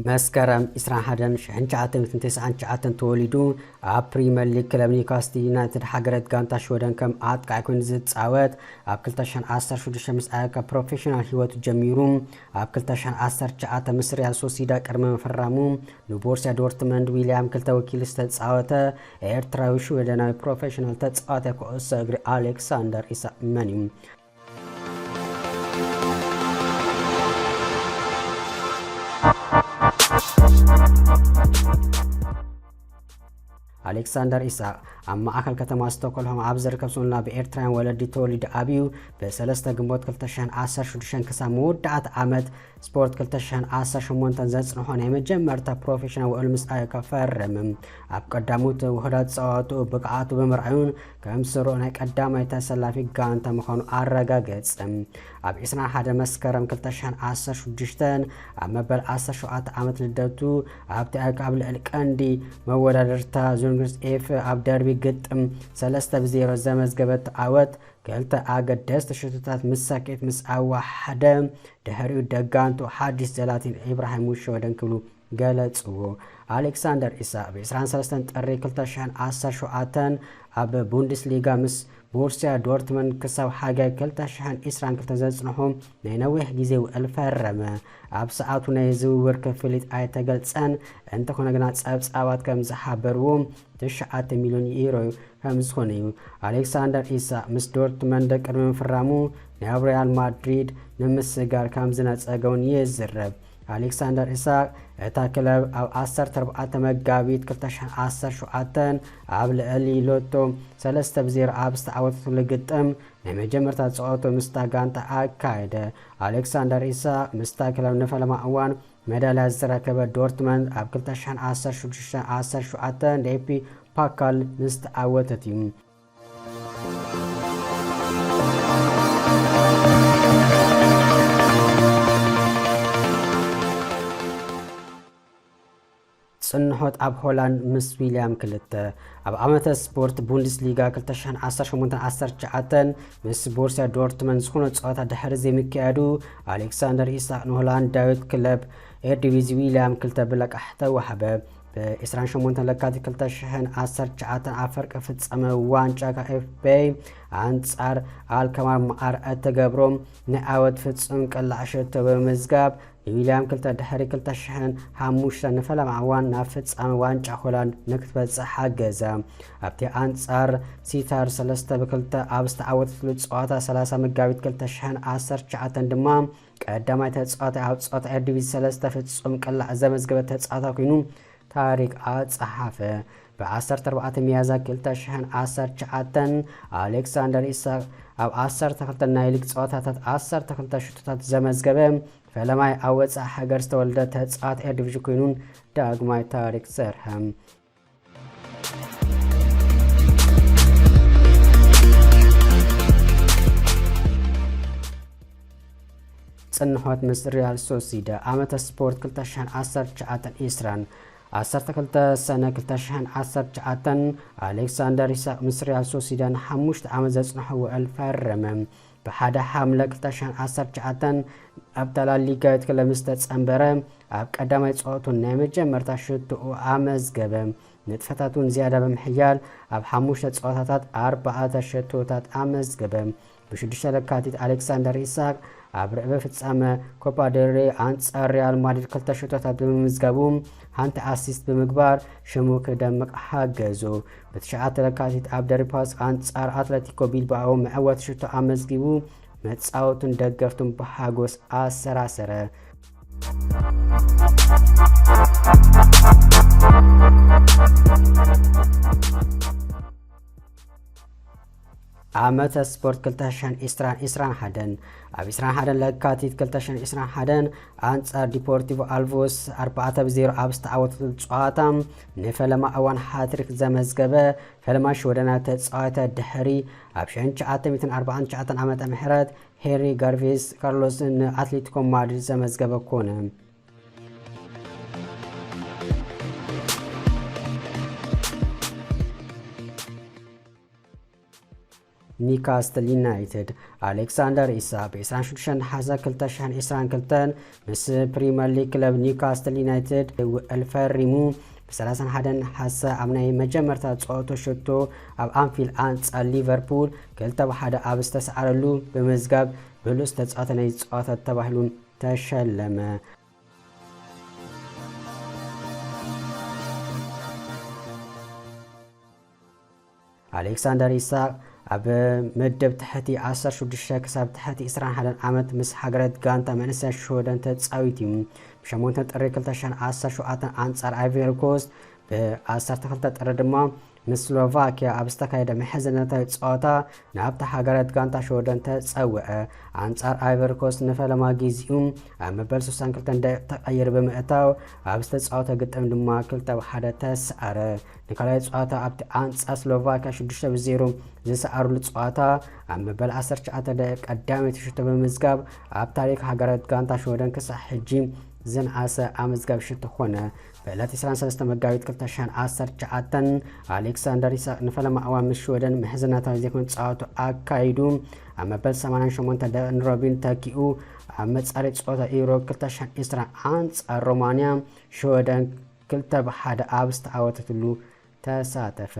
መስከረም ዕስራን ሓደን ሽሕን ትሽዓተ ሚእትን ተስዓን ትሽዓተን ተወሊዱ። ኣብ ፕሪመር ሊግ ክለብ ኒውካስትል ዩናይትድ ሃገራዊት ጋንታ ሽወደን ከም ኣጥቃዒ ኮይኑ ዝጻወት፣ ኣብ ክልተ ሽሕን ዓሰርተ ሽዱሽተ ምስ ኣየካ ፕሮፌሽናል ህይወቱ ጀሚሩ። ኣብ ክልተ ሽሕን ዓሰርተ ትሽዓተ ምስ ሪያል ሶሲዳ ቅድሚ ምፍራሙ ንቦርሲያ ዶርትመንድ ዊልያም ክልተ ወኪሉ ዝተጻወተ ኤርትራዊ ሽወደናዊ ፕሮፌሽናል ተጻዋታይ ኩዕሶ እግሪ ኣሌክሳንደር ኢሳቅ መን እዩ? ኣሌክሳንደር ኢሳቅ ኣብ ማእከል ከተማ ስቶክሆልም ኣብ ዝርከብ ሶልና ብኤርትራውያን ወለዲ ተወሊዱ ኣብዩ። ብሰለስተ ግንቦት ክልተ ሽሕን ዓሰርተ ሽዱሽተን ክሳብ መወዳእታ ዓመት ስፖርት ክልተ ሽሕን ዓሰርተ ሸሞንተን ዘጽንሖ ናይ መጀመርታ ፕሮፌሽናል ውዕል ምስ ኣየካ ፈረመ። ኣብ ቀዳሞት ውሑዳት ጸዋትኡ ብቕዓቱ ብምርኣዩን ከም ስሩዕ ናይ ቀዳማይ ተሰላፊ ጋንታ ምዃኑ ኣረጋገጸ። ኣብ ዕስራን ሓደን መስከረም ክልተ ሽሕን ዓሰርተ ሽዱሽተን ኣብ መበል ዓሰርተ ሸውዓተ ዓመት ልደቱ ኣብቲ ኣየካ ኣብ ልዕሊ ቀንዲ መወዳድርታ ዙንግርስ ኤፍ ኣብ ደርቢ ግጥም ሰለስተ ብዜሮ ዘመዝገበቶ ዓወት ክልተ ኣገደስቲ ሽቶታት ምስ ሳኬት ምስ ኣዋሓደ፣ ድሕሪኡ ደጋንቱ ሓድሽ ዘላቲን ኢብራሂም ውሸወደን ክብሉ ገለጽዎ። ኣሌክሳንደር ኢሳቅ ብ ዕስራን ሰለስተን ጥሪ ክልተ ሽሕን ዓሰርተ ሸውዓተን ኣብ ቡንደስሊጋ ምስ ቦርሲያ ዶርትመንድ ክሳብ ሓጋይ ክልተ ሽሕን ዕስራን ክልተን ዘጽንሖ ናይ ነዊሕ ግዜ ውዕል ፈረመ። ኣብ ሰዓቱ ናይ ዝውውር ክፍሊት ኣይተገልጸን፣ እንተኾነ ግና ጸብጻባት ከም ዝሓበርዎ ትሽዓተ ሚልዮን ዩሮ ከም ዝኾነ እዩ። ኣሌክሳንደር ኢሳቅ ምስ ዶርትመንድ ቅድሚ ምፍራሙ ናብ ሪያል ማድሪድ ንምስግጋር ከም ዝነጸገ እውን ይዝረብ። ኣሌክሳንደር ኢሳቅ እታ ክለብ ኣብ ዓሰርተ ኣርባዕተ መጋቢት ክልተ ሽሕን ዓሰርተ ሸውዓተን ኣብ ልዕሊ ሎቶ ሰለስተ ብዜሮ ኣብ ዝተዓወተትሉ ግጥም ናይ መጀመርታ ጸወትኡ ምስታ ጋንታ ኣካየደ። ኣሌክሳንደር ኢሳቅ ምስታ ክለብ ንፈለማ እዋን መዳልያ ዝተረከበ ዶርትመንድ ኣብ ክልተ ሽሕን ዓሰርተ ሽዱሽተን ዓሰርተ ሸውዓተ ንኤፒ ፓካል ምስ ተዓወተት እዩ። ጽንሖት ኣብ ሆላንድ ምስ ዊልያም ክልተ። ኣብ ዓመተ ስፖርት ቡንደስሊጋ ክልተ ሽሕን ዓሰርተ ሸሞንተን ዓሰርተ ትሽዓተን ምስ ቦርሲያ ዶርትመንድ ዝኾነ ጸወታ ድሕሪ ዘይምክያዱ፣ ኣሌክሳንደር ኢሳቅ ንሆላንዳዊት ክለብ ኤርዲቪዚ ዊልያም ክልተ ብለቃሕ ተዋህበ። ብ ዕስራን ሸሞንተን ለካቲት ክልተ ሽሕን ዓሰርተ ትሽዓተን ኣብ ፍርቂ ፍጻመ ዋንጫ ካኤፍቤ ኣንጻር ኣልከማር መዓር እተገብሮ ናይ ዓወት ፍጹም ቅላዕ ሸቶ ብምምዝጋብ፣ ንዊልያም ክልተ ድሕሪ ክልተ ሽሕን ሓሙሽተን ንፈለማ እዋን ናብ ፍጻመ ዋንጫ ሆላንድ ንክትበጽሕ ሓገዛ። ኣብቲ ኣንጻር ሲታር ሰለስተ ብክልተ ኣብ ዝተዓወተትሉ ጸዋታ ሰላሳ መጋቢት ክልተ ሽሕን ዓሰርተ ትሽዓተን ድማ ቀዳማይ ተጻዋታይ ኣብ ጸወታ ኤርዲቪዚ ሰለስተ ፍጹም ቅላዕ ዘመዝገበ ተጻዋታይ ኮይኑ ታሪክ ኣጸሓፈ። ብ ዓሰርተ ኣርባዕተ ሚያዝያ ክልተ ሽሕን ዓሰርተ ትሽዓተን ኣሌክሳንደር ኢሳቅ ኣብ ዓሰርተ ክልተ ናይ ሊግ ጸወታታት ዓሰርተ ክልተ ሽቶታት ዘመዝገበ ፈለማይ ኣብ ወጻኢ ሃገር ዝተወልደ ተጻዋታይ ኤርዲቪዚ ኮይኑን ዳግማይ ታሪክ ሰርሐ። ጽንሖት ምስ ሪያል ሶሲዳ። ዓመተ ስፖርት ክልተ ሽሕን ዓሰርተ ትሽዓተን ዕስራን። ዓሰርተ ክልተ ሰነ ክልተ ሽሕን ዓሰርተ ትሽዓተን ኣሌክሳንደር ኢሳቅ ምስ ሪያል ሶሲዳ ንሓሙሽተ ዓመት ዘጽንሖ ውዕል ፈረመ። ብሓደ ሓምለ ክልተ ሽሕን ዓሰርተ ትሽዓተን ኣብታ ላሊጋዊት ክለብ ምስ ተጸንበረ፣ ኣብ ቀዳማይ ጸወቱ ናይ መጀመርታ ሽቶኡ ኣመዝገበ። ንጥፈታቱን ዝያዳ ብምሕያል ኣብ ሓሙሽተ ጸወታታት ኣርባዕተ ሸቶታት ኣመዝገበ። ብሽዱሽተ ለካቲት ኣሌክሳንደር ኢሳቅ ኣብ ርዕበ ፍጻመ ኮፓ ደል ሬ ኣንጻር ሪያል ማድሪድ ክልተ ሸቶታት ብምምዝጋቡ ሓንቲ ኣሲስት ብምግባር ሽሙ ክደምቕ ሓገዞ። ብትሽዓተ ለካቲት ኣብ ደርቢ ፓስ ኣንጻር ኣትለቲኮ ቢልባኦ መዕወቲ ሽቶ ኣመዝጊቡ መጻወቱን ደገፍቱን ብሓጎስ ኣሰራሰረ። ዓመተ ስፖርት ክልተ ሽሕን ዕስራን ዕስራን ሓደን። ኣብ ዕስራን ሓደን ለካቲት ክልተ ሽሕን ዕስራን ሓደን ኣንጻር ዲፖርቲቮ ኣልቮስ ኣርባዕተ ብዜሮ ኣብ ዝተዓወተሉ ጸዋታ ንፈለማ እዋን ሃትሪክ ዘመዝገበ ፈለማ ሽወደናዊ ተጻዋታይ ድሕሪ ኣብ ሽሕን ትሽዓተ ሚእትን ኣርባዓን ትሽዓተን ዓመተ ምህረት ሄሪ ጋርቬስ ካርሎስ ንኣትሌቲኮ ማድሪድ ዘመዝገበ ኮነ። ኒውካስትል ዩናይትድ። ኣሌክሳንደር ኢሳቅ ብ ዕስራን ሽዱሽተን ነሓሰ ክልተ ሽሕን ዕስራን ክልተን ምስ ፕሪምየር ሊግ ክለብ ኒውካስትል ዩናይትድ ውዕል ፈሪሙ። ብ31 ነሓሰ ኣብ ናይ መጀመርታ ጸወታ ሽቶ ኣብ ኣንፊልድ ኣንጻር ሊቨርፑል ክልተ ብ ሓደ ኣብ ዝተሰዓረሉ ብምዝጋብ ብሉጽ ተጻዋታይ ናይ ጸወታ ተባሂሉ ተሸለመ። ኣሌክሳንደር ኢሳቅ ኣብ መደብ ትሕቲ ዓሰርተ ሽዱሽተ ክሳብ ትሕቲ ዕስራን ሓደን ዓመት ምስ ሃገረት ጋንታ መንእሰያት ሽወደን ተጻዊቱ እዩ። ብ8 ጥሪ ክልተ ሽሕን ዓሰርተ ሸውዓተን ኣንጻር ኣይቨሪ ኮስት ብ12 ጥሪ ድማ ምስ ስሎቫኪያ ኣብ ዝተካየደ ምሕዝነታዊ ጸወታ ናብታ ሃገረት ጋንታ ሽወደን ተጸውዐ። ኣንጻር ኣይቨሪ ኮስት ንፈለማ ግዚኡ ኣብ መበል ስሳን ክልተን ደቂቕ ተቐይሩ ብምእታው ኣብ ዝተጻወተ ግጥም ድማ ክልተ ብ ሓደ ተሰኣረ። ንካልኣይ ጸወታ ኣብቲ ኣንጻር ስሎቫኪያ ሽዱሽተ ብ ዜሮ ዝሰኣሩሉ ጸወታ ኣብ መበል ዓሰርተ ትሽዓተ ደቂቕ ቀዳመይቲ ሽቶ ብምዝጋብ ኣብ ታሪኽ ሃገረት ጋንታ ሽወደን ክሳዕ ሕጂ ዝነኣሰ ኣመዝጋቢ ሽቶ ኮነ። ብዕለት ዕስራን ሰለስተን መጋቢት ክልተ ሽሕን ዓሰርተ ትሽዓተን ኣሌክሳንደር ኢሳቅ ንፈለማ እዋን ምስ ሽወደን ምሕዝነታዊ ዘይኮነ ጸወታ ኣካይዱ። ኣብ መበል ሰማንያን ሸሞንተ ደቂቕ ንሮቢን ተኪኡ ኣብ መጻረይ ጸወታ ዩሮ ክልተ ሽሕን ዕስራን ኣንጻር ሮማንያ ሽወደን ክልተ ብ ሓደ ኣብ ዝተዓወተትሉ ተሳተፈ።